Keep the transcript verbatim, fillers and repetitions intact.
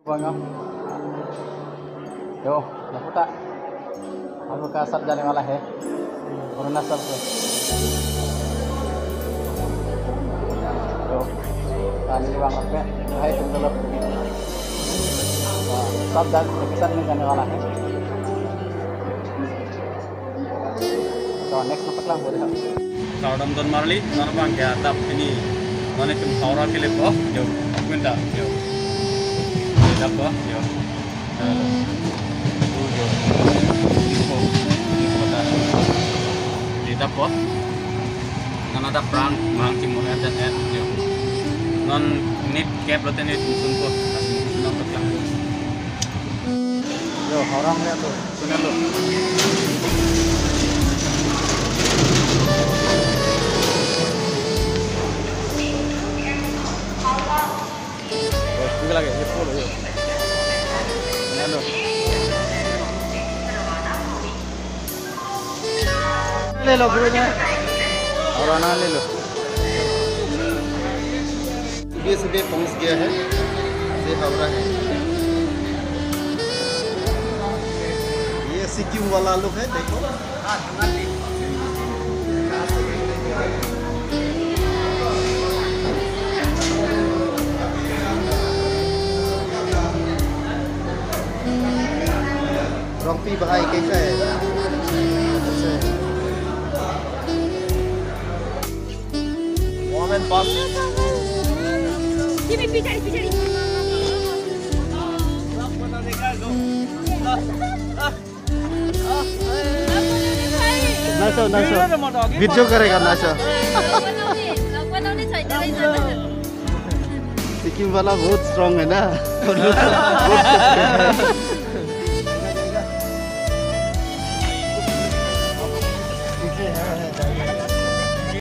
Bang, yo. Yo, lapu ta. हम लोग का सब जाने वाला है अरुणाचल से। तो, kami di bang apa? Hai, tum dulu. हाँ, सब जा-, सब में जाने वाला है। तो next में पकड़ा बोल रहा। Kardom don marli, non bang ke adap pini, non itum Howrah ke lepo, yo, kwinta, yo. Ledapo, yo. Yo. Ledapo. Non adap prang, prang timur et, et, yo. Non nit kep lote nit musun po, asin musun po. Yo, Howrah le to, suna lo. Yo, juga lagi, yo, follow, yo. Suna lo. ले लो गुरु जी। और आना ले लो। सुबह सुबह पहुंच गया है। ये हावड़ा है। ये सिक्किम वाला लोग है, देखो। Rongpi bahai kaisa hai? Kaisa hai? Warm and fast. Sini, pichari, pichari. Naso, naso. Video karega, naso. Sikim wala bahut strong hai na.